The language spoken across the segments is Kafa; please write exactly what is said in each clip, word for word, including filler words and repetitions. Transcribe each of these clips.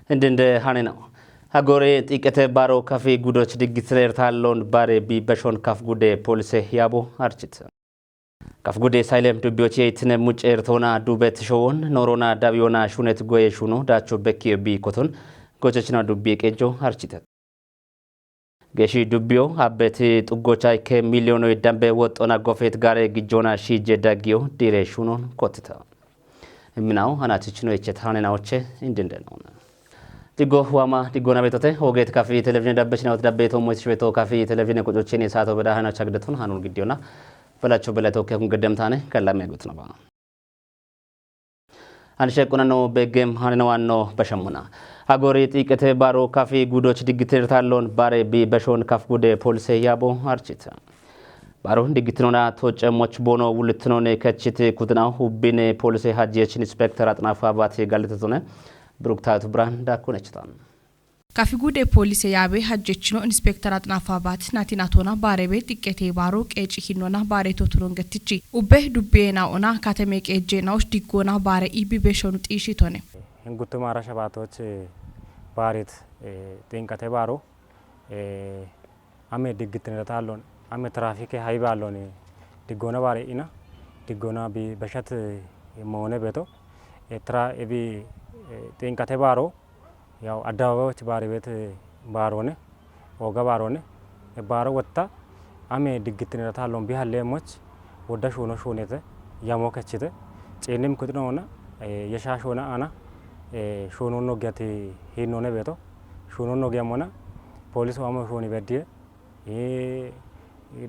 Indinde hanenau. Hagore xiqete baro kafi gudoch digitiner talon bare bi beshon kaf gude polise yabo archit. Kaf gude saylem dubioch yeitine mucer tona dubet showon norona dabiona shunet goye shuno dacho bekki bi koton gochechna dubbi qejo architet. Geshi dubbiyo abbeti xuggochayke miliyoonoy dambe woxxona gofet gare gijjona shiije daggiyo dire shunon kottita. Imminaw hanatichino echet hanenawoche indinde non. Diggo wama diggona betote hoget kafi televizhine dabbe chinawot dabbe to moyt shweto kafi televizhine qucuchini saato beda hana chagdeton hanun giddiyona. Belacho belato kekun geddemtane kallame gutnaba. Anshe qunano begem haneno anno bashamuna. Agori xiqete baro kafi gudoch diggitir tallon bare bi beshon kaf gude polise yabo archita. Baro diggitinona toce moch bono wulitnone kachite kudna hubbine polise hajjech inspektor atnafa bati galitetone. Brukta tubran da kunechitan. Kafi gude polise yaabe hajjechino inspektor atnafa bati natinatona barebe xiqete baro qeci hinona bare toturon gettichi. Ubbe dubbe na ona kateme qeje na ush diggona bare ibi beshonu xishitone. Hingutu mara shabaatoch baarit xinqate baaro ame diggitinira taallon ame tirafike haybaallon diggoona baare ina diggoona bi bashat moone beto tra ebi xinqate baaro yaw addabaabayoch baare beet baarone ooga baarone baaro wotta ame diggitinira taallon bi halleemoch wodda shuuno shuunete yamo kechite ciinnim kuxinoona yesha shuuna aana shuununno giyati hiinnoone beeto shuununno giyamona pooliso amo shuuni beddiye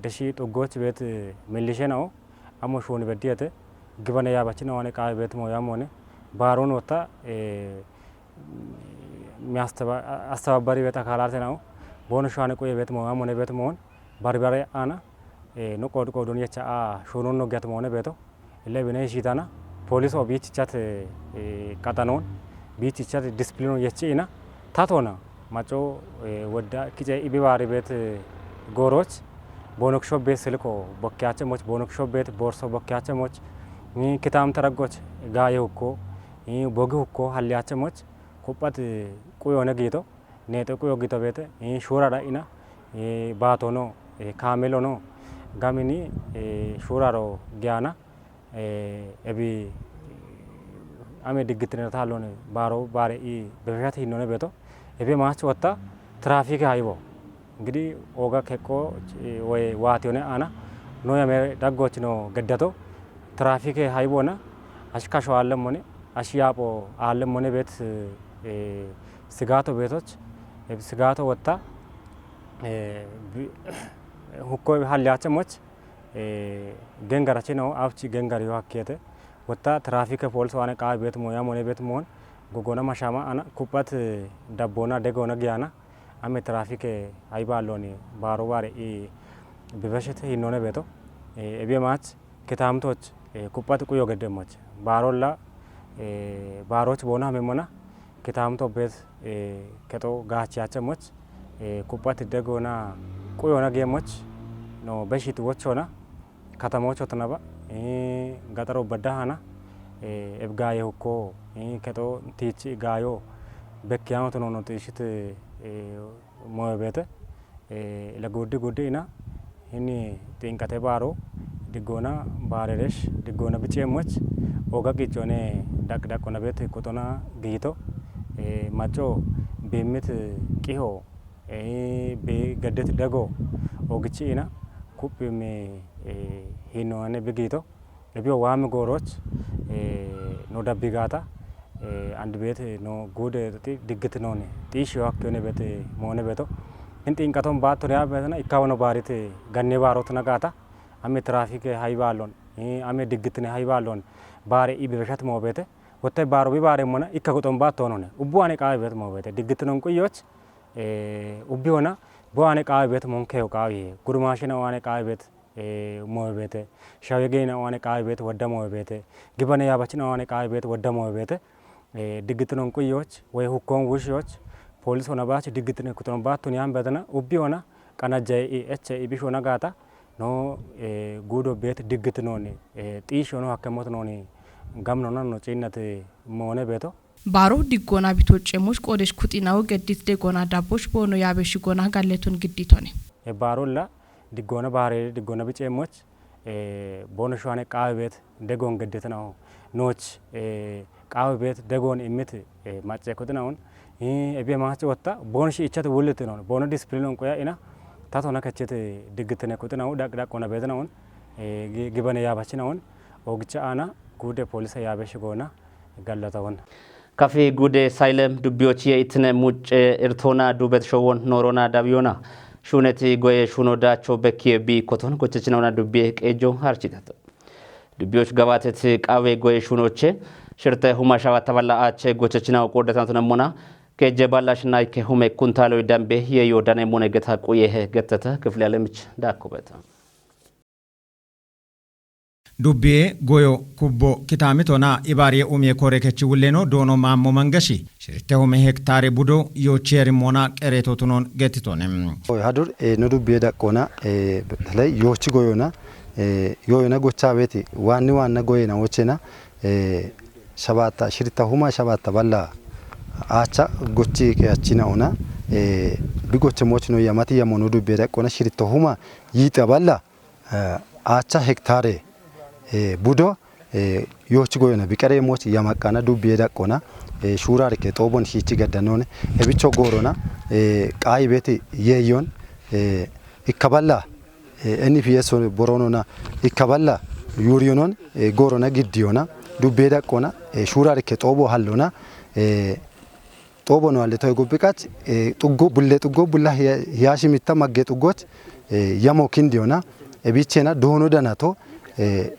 deshi xuggoch beet millishe na'o amo shuuni beddiyete gibane yaabachina'o ane qaawe beet mooyamoone baaroon wotta miastaba- astababbari beet akaalate na'o boono shuwaane quye beet mooyamoone beet moon barbare aana no qoodi qoodon yecha a shuununno giyat moone beeto ille bine ishitana pooliso biichichat qaxanoon biichichat disipilinon yechi'ina tatona maco wodda kice ibi baari beet gooroch boonokisho beet siliko bokkiyache moch boonokisho beet boorso bokkiyache moch kitamte raggoch gaaye hukko bogi hukko halliyache moch kuphat quyoone giito neexe quyo giito beete shuurara ina baatono kaamelono gamini shuuraro giyana ebi ame diggitinira taallon baaro baare i befeshat hinnoone beeto ebi maach wotta tirafike haybo gidi ooga keqqo woy waatiyone aana no yame daggochino geddato tirafike haybona ash kasho aallemmone ash yaapho aallemmone beet sigaato beetoch sigaato wotta hukko halliyache moch gengarachino abchi gengariyo hakkiyete wotta tirafike pooliso ane qaawe beet mooyamone beet moon gogona mashama ana kuphat dabboona deggoona giyana ame tirafike haybaallon baaro baare i bibeshet hinnoone beeto ebi maach kitamtoch kuphat quyo geddemoch baarolla baaroch boona hamemmona kitamto beet kexo gaachiyache moch kuphat deggoona quyoona giye moch no beshit wochona katamoch hotnaba gaxaro badda hana ebi gaaye hukko kexo tiichi gaayo bekkiyamoto nono xiishit mooyo beete ila guddi guddi ina hini xinqate baaro diggoona baareresh diggoona biceemoch ooga qiccone daqdaqona beet quxona giito maco biimmit qiho bi geddet dego oogichi ina kuphimi hinnoane bi giito Ebiyo waami gooroch no dabbi gaata and beet no guude diggitinone xiishiyo hakkiyone beet moone beeto hin xinqaton baatto reya beetna ikkawano baarit ganne baarotna gaata ame tirafike haybaallon ame diggitine haybaallon baare i bibeshat moo beete wotte baaro bi baaremmona ikka guxon baatto honone ubbu ane qaawe beet moo beete diggitinon quyyoch ubbi hona bo ane qaawe beet monkeyo qaawihe gurmaashina o ane qaawe beet moowe beete shawe geyna o ane qaawe beet wadda moowe beete gibane yaabachina o ane qaawe beet wadda moowe beete diggixinon quyyoch woy hukkoon wurshiyoch poolis hona baach diggixinon kutono baattun yaan beetana ubbi hona qanajjay i eche i bish hona gaata no guudo beet diggixinon xiish hono hakkemot nooni gamnona no ciinnat moone beeto Baaro diggoona bitoocceemmoch qoodesh kuxinawo geddit degoona dabboch boono yaabeshi goona galletun gidditone. E baarolla diggoona baare diggoona biceemmoch, e, boono shuwaane qaawe beet degoon gedditinawo nooch, e, qaawe beet degoon immit, e, macce kuxinawun, e, ebiye maach wotta boono shi ichchate wullitinoon, boono disipilinon quya ina, tatona kechchete diggitine kuxinawu dhaq dhaq ona beetinawun, e, gi-, gibane yaabachinawun, oogicha aana guude poolise yaabeshi goona gallatawun. Kafi gude Saylem dubbiyochiye itine mucce irtoona dubet showon noorona dabiyona. Shuuneti goye shuuno daacho bekkiye bi koton gochechinawuna dubbiye qeejjo harchitato. Dubbiyoch gabatet qaawe goye shuunoche shirte huma shawatta balla aache gochechinaw qooddatanatonemmona. Keejje balla shinayke hume kuntaaloy dambe yeyo danemmone geta quyehe getteta kifile alemich daakkobeta. Dubbiye goyo kubbo kitaamitona ibaariye umiye kore kechi wulleno doono maammo mangashi shirte hume hektaare budo yoochi herimmoona qereetotunon gettitone. Oy, hadur, e, no dubbiye daqqoona, e, beteley yoochi goyona, e, yooyona gochaabeti waanni waanna goyena wochena, e, shabatta, shirta huma shabatta balla aacha gochi keyachina ona, e, bi goche mochino yamati yammo no dubbiye daqqoona shirta huma yiita balla, e, aacha hektaare, e, budo, e, yoochi goyona biqareemmoch yamaqqana dubbiye daqqona, e, shuurarikke xoobon shiichi gaddanone, ebicho goorona, e, qaayi beeti yeeyon, e, ikka balla, e, N P S boronona, ikka balla yuuriyonon, e, goorona giddiyona, dubbiye daqqona, e, shuurarikke xoobo hallona, e, xoobo no alle toy gubbi qach, e, xuggo bulle xuggo bulla hiya-, hiyashi mitta magge xuggoch, e, yamo kindiyona, e, bichena doono danato, e,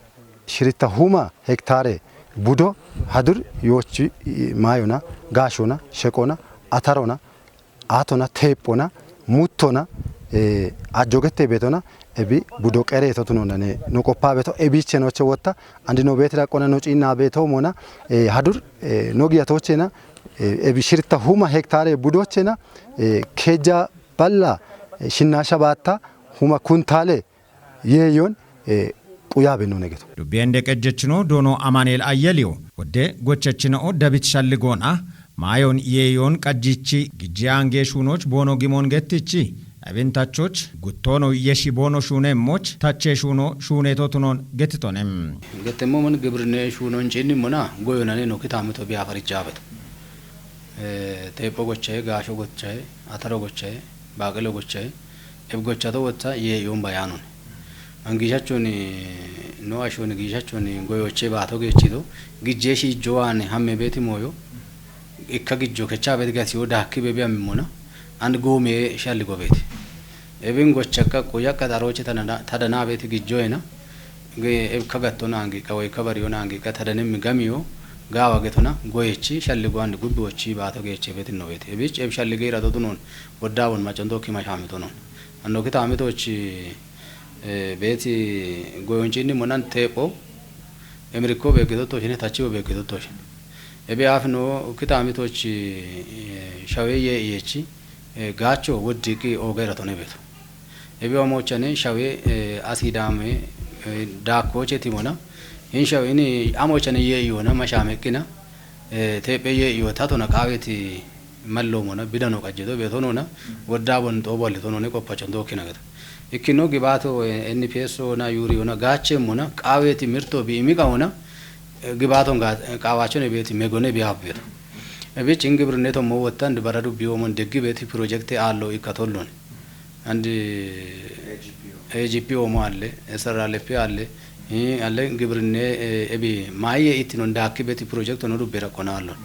shirita huma hektaare budo hadur yoochi, e, maayona, gaashona, sheqona, atarona, aatona, teephona, muttona, e, ajjogette beetona, ebi budo qereetotunonane no qoppa beeto, ebichenoche wotta, andi no beeti daqqona no ciinna beetoomona, e, hadur, e, no giyatochena, e, ebi shirta huma hektaare budochena, e, keja balla, e, shinna shabatta huma kuntaale yeeyon, e, quyabe no negeto. Dubbiyen deqejjechino doono Amanuel Ayyeliyo, wodde gochechino Dabit Shalligoona, maayon yeeyon qajjichi gijji ange shuunoch boono gimon gettichi, abintachoch guttono yeshi boono shuunemmoch tache shuuno shuuneetotunon gettitonem. Gettemmo mon gibrinne shuunon ciinni mona goyonane no kitaamito biya farichabeto. E, teepho gochaye, gaasho gochaye, ataro gochaye, baaqelo gochaye, eb gochato wotta yeeyon bayanon. An giishachon, no ashon giishachon goyoche baato geechito, gijje shiijjo waane hamme beeti mooyo, ikka gijjo kecha beeti gasiyo daakki bebi ammimona, and goome shalli gobeeti. Ebin gochakka qoyakka daroche tadana-, tadana beeti gijjoyena, ge-, eb ka gattona angiqqa woy ka bariyona angiqqa tadanemmi gamiyo gaawa getona goyechi shalli go and gubbi wochi baato geeche beeti no beeti. Ebich eb shalli geera dodunon woddaawon macondo kima shaamitonon. Anno kitaamitochi, e, beeti goyonchiinni monan teepho, emirikko beeggitottoshine, tachiwo beeggitottoshine. Ebe aafino kitaamitochi, e, shaweye iyechi, e, gaacho woddiiqqi oogeera tone beeto. Ebe amochane shawe, e, asidaame, e, daakkooche timona. Hin shawe ini amochane yee'iyona mashaameqqina, e, teephe yee'iyo tatona qaaweti malloomona, bidano qajjeto beetonona, woddaabon xoobo allitonone qoppachon dookkina geta. Ikkino gibaato, e, N P S ona yuuriyona gaachemmona, qaaweti mirto bi imiqaona, e, gibaaton ga-, qaawachone beeti megone bi abbeto. Ebich in gibrinne tommo wottan bara dubbi omon deggi beeti pirojekte aallo ikka tollon. And A G P O mo alle, S R L F alle, eh, alle gibrinne, eh, ebi maaye ittinon daakki beeti pirojekto no dubbe rakkona allon.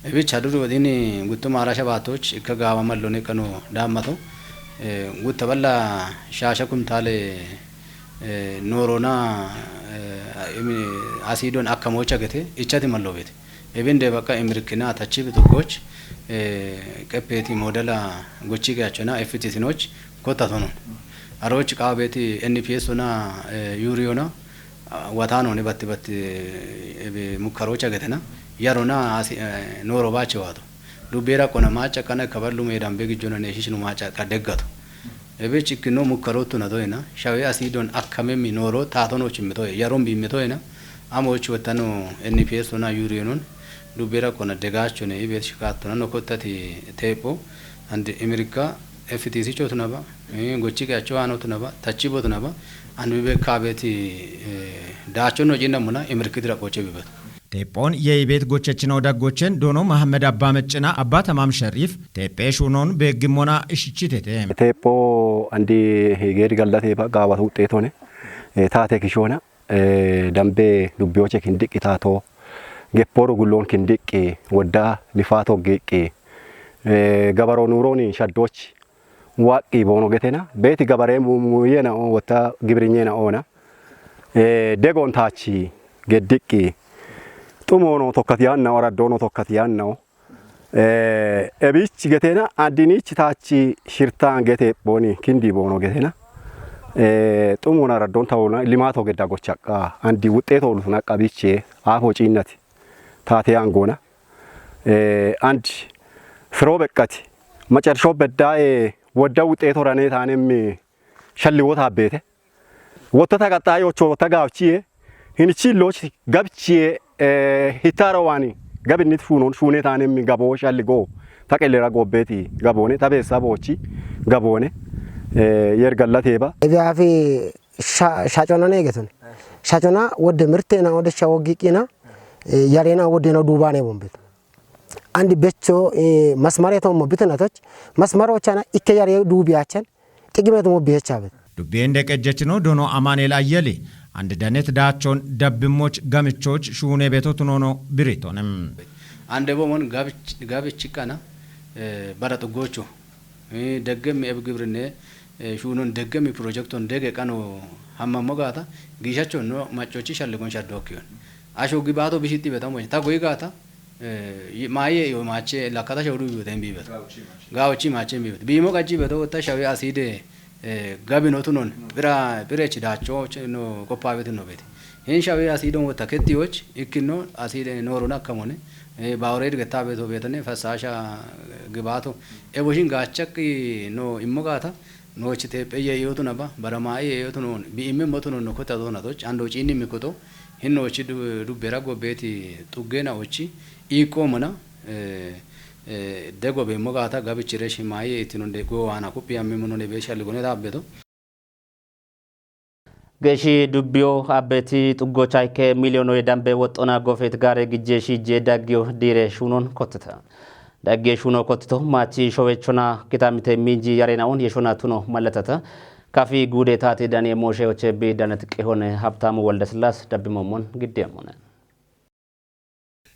Ebi chaduri wodini gutto maarasha baattoch ikka gaawa mallon ikka no daammato, eh, gutta balla shaasha kuntaale, eh, noorona, eh, imi asiidon akkamoocha gete ichati mallo beete. Ebinde baqqa imirikkina tachi bituggoch, eh, qeppeeti modela gochi gachona F T C noch kotta tonon. Aroch qaabeti N P S ona, eh, yuriyona, ah, watano ne batti batti, eh, ebe mukkarocha getena. Yarona asi, eh, noro bache wato. Dubbera kona macha kana kaballu me dambe gijona ne shishinu macha ka deggato. Ebe chikkino mukkarottuna doyena, shawe asidon akkamemmi nooro taatono chimmitoye, yaron bimmitoyena, amoch wettano N P S ona yuriyonon, Dubbira kona degacho ne ibet shikato na nokottati tepo and imirika F T C chotu naba, eh, gochi ke acho ano tu naba, tachi botu naba, and bibe kabeti, eh, dacho no jinda muna imiriki dira koche bibet. Teephoon yeeyibeet gochechino daggochen doono Mahammed Abbaa Meccina Abbaa Tamaam Shariif teephee shuunoon beeggimmoona ishichitete. Teepho andi geedi gallateeba gaawatu wuxxeetoone, eh, taate kishoona, eh, dambe dubbiyooche kindiqqi taatoo, geppooru gulloon kindiqqi, wodda lifaatoo giiqqi, eh, gabaroo nuurooni shaddoochi waaqqi boono getena, beeti gabaree mu-, muuyyeena oo wotta gibirinyyeena oona, eh, degoon taachi geddiqqi, xumoono tokkati yaannao, araddoono tokkati yaannao, eh, ebiichi getena, addiniichi taachi shirtaan gete booni kindi boono getena, eh, xumoono araddoon tawoona limaatoo gedda gochaqqa, andi wuxxeetoo lutu naqqa biichee, aafoo ciinnati, taatee aangoona, eh, andi firoo beqqati, macarshoo beddaa, eh, wodda wuxxeetoo ranee taanemmi shalli wota abbeete. Wottota qaxxaayocho wotta gaawchiye, hinichi illoch gabchiye, eh, hittaaro waani gabinnit shuunon, shuune taanemmi gaboo shalli goo, ta qellera goobbeeti gaboone, ta beessaboochi gaboone, eh, yergallateeba. Ebiyaafi sha-, shacona neegetun. Shacona wodde mirteena wodde shawo giqqina, eh, yareena woddeena duubaane bombet. Andi becho, eh, masmare to mo bitunatoch, masmaro chana ikke yare duubiyachen, xiqimetu mo biyechaabet. Dubbiin deqejjechino doono Amaaneel Ayyeli, andi danet daachoon dabbimmoch gamichoch shuune beto tunoono biritonem. Ande bomon gabich-, gabichi kana, eh, bara xuggocho, eh, deggemi eb gibrinne, eh, shuunon deggemi projekton dege qano hammammo gaata, giishachon no maccochi shalligon shaddookkiyon. Asho gibaato bishitti betamo, ta goyi gaata, eh, yi-, maaye yo maache lakkata shawdu biibote biibote. Gaawchi maache. Gaawchi maache biibote. Biimo qajji beto wotta shawi aside, eh, gabi no tunon. Mm. Bira, bire chidacho, che-, no, koppa betu no beti. Hin shawi asidon wotta kettiyoch, ikkino aside nooruna akkamone. Eh, baawreed getta beto betane, fasaasha, eh, gibaato. E boshin gaachakki no immo gaata, noochi teephe yeeyotu naba, bara maaye yeeyotu noon, bi imme motu noon no kota doona doch, ando chiinni mikoto, Hinnochi du-, dubbera gobbeeti xuggeena ochi iiqqoomona, eh, eh, de gobeemmo gaata gabichi're shimaaye itinonde go waana kuphi ammimmonone beeshshalli gone daabbeto. Geeshshi dubbiyo abbeeti xuggocha ikke miiliyonoye dambe woxxona gofeet gaare gijje shiijje daggiyo diire shuunon kottita. Daggiye shuuno kottito maachi showechona kitaamite miinji yareenaun yeshona tuno mallatata. Kafi guude taate Dani'el Mooshe Ocheebbi Danet Qihone Habtaamu Woldesillaas dabbimoommon giddeemmone.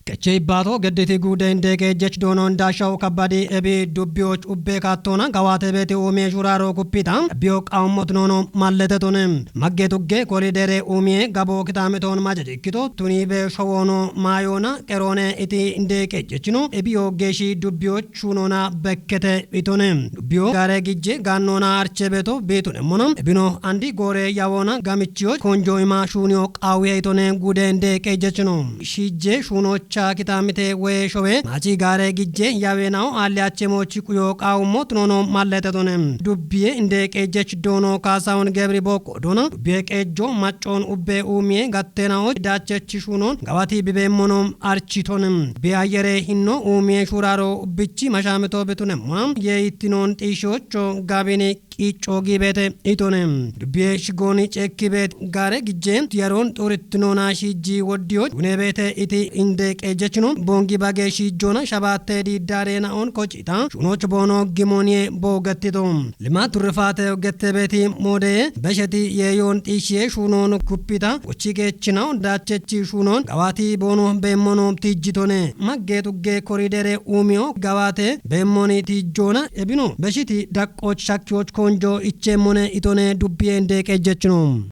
Qeche ibbaato gedditi guude indeeqe jech doono indaashaw kabbadi ebi dubbiyoch ubbe kaattoona gawaate beeti uumie shuraaro kuppita dabbiyo qawummot noono malletetone. Magge tugge kolideere uumie gaboo kitaamitoon majaji ikkito tuniibe showoono maayoona qeroone iti indeeqe jechino ebiyo geeshi dubbiyoch shuunoona bekkete itone. Dubbiyo gaare gijje gaannoona arche beeto beetunemmona. Ebino andi goore yawoona gamichiyo konjo ima shuuniyo qaawiya itone guude inde qeejjechino. Shiijje shuunocha kitaamite wee showe maachi gaare gijje yaweenawo aalli achemoochi quyo qaawummo tunoono malletetone. Dubbiye inde qeejjech doono kaasawon gebri bookko doona. Dubbiye qeejjo maccoon ubbe uumiye gatteenawo daachechi shuunoon gawati bibeemmono architonem. Be ayyere hinno uumie shuraaro bichi mashaamito betunemmona. Ye ittinoon xiishocho gaabine qiicco giibeete itone. Dubbiye shigooni ceekkibeet gaare gijje yaroon xuurittinoona shiijji woddiyo gunebeete iti inde qeejjechino boongi bage shiijjoona shabaatte diiddaareenaoon kocita shuunoch boono gimooniye boogattito. Lima turrifaate gettebeeti moodeye besheti yeeyoon xiishiye shuunoon kuppita gochi geechinaw daachechi shuunoon gawaati boono beemmono tiijjitone. Magge tugge korideere uumiyo gawaate beemmoni tiijjoona ebino beshiti daqqooch shakkiyoch konjo icheemmone itone dubbiye inde qeejjechino.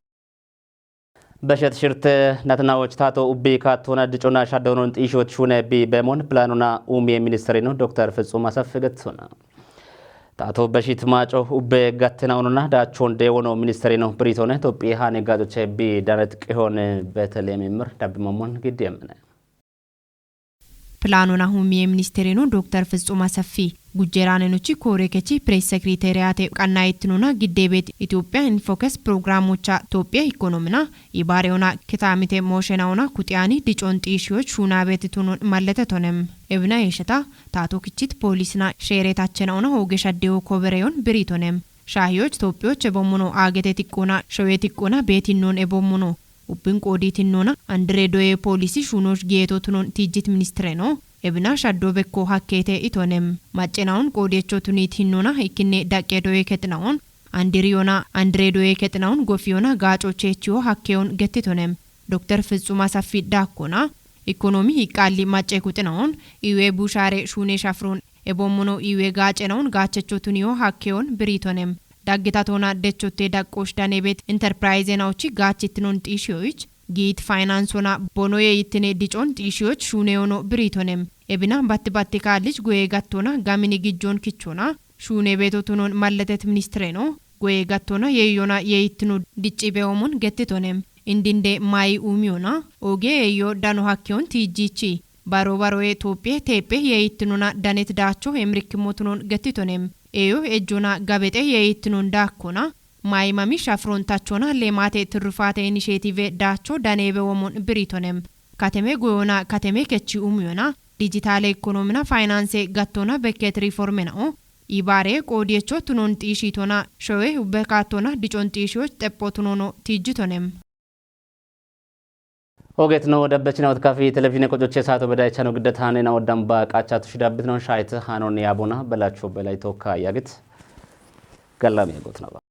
Beshet shirte natinawoch taato ubbi kaattoona dicona shaddonon xiishoch shuune bi beemon pilaanona uumiye ministerino Doktor Fitsum Asef getsona. Taato beshit maaco ubbe gattenaonona daachoon deewono ministerino Biriitoone Itophiya haane gaacoche bi danet qehoone Beteleem imir dabbimoommon giddi emmene. Pilaanona huumiye ministerino Doktor Fitsum Aseffi Gujjeeraanenochi koorekechi pirees sekiriteriyaate qannaayittinona giddeebeeti Itophiya Infokes pirogiraamocha Itophiya ikkonomina ibaareyona kitaamite mooshenaona kuxiyaani dicoon xiishiyoch shuunaabeeti tunon mallete tonem. Ebina yeesheta taatokichit poolisina sheereetachchenaona hooge shaddeyo kobereyon biriitonem. Shaahiyoch Itophiyoch ebommuno aagete tiqqona shoye tiqqona beetinnon ebommuno ubbin qoodiitinnoona andire doye poolisi shuunosh giyeeto tunon tiijjit ministireno ebina shaddo bekko hakkeete itonem. Maccenaun qoodiyecho tuniit hinnoona ikkinne daqqe doye kexinaun andiriyona andire doye kexinaun gofiyona gaaco cheechiyo hakkeyon gettitonem. Dokter Fitsuma Saffi daakkona ikkonomi hiqqaalli macce kuxinaun iwe bushaare shuune shafron ebommuno iwe gaacenaun gaachecho tuniyo hakkeyon biriitonem. Daggitatona dechotte daqqosh danebet enterpirayzenauchi gaachittinon xiishiyoyich giit faynansona bonoye yittine dicon xiishiyoch shuuneyono biriitonem. Ebina batti batti kaallich goye gattona gamini gijjon kichona shuune beeto tunon malletet ministireno goye gattona yeeyona yeeyittino dicci beyoomon gettitonem. Indinde maayi uumiyona oge yeeyo dano hakkeyon tiijjichi. Baro baroye Itophiye teephe yeeyittinona danet daacho emirikkimmo tunon gettitonem. Eyo ejjona gabexe yeeyittinon daakkona maayimami shafrontachona leemaate tirrufaate inisheetive daacho daneebe womon biriitonem. Kateme goyona kateme kechi umiyona dijitaale ikkonomina faynaanse gattona bekket riformenao ibaare qoodiyecho tunon xiishiitona showe ubbe kaattona dicon xiishiyoch xepho tunono tiijjitonem. Ogeetno dabbechina wotkafi televizhiine qocoche saato bedaychano giddataanena woddanba qaachatu shidabbitinonshayte haanonni yaabona belacho belay tokka yaagit gallami yagootnaba.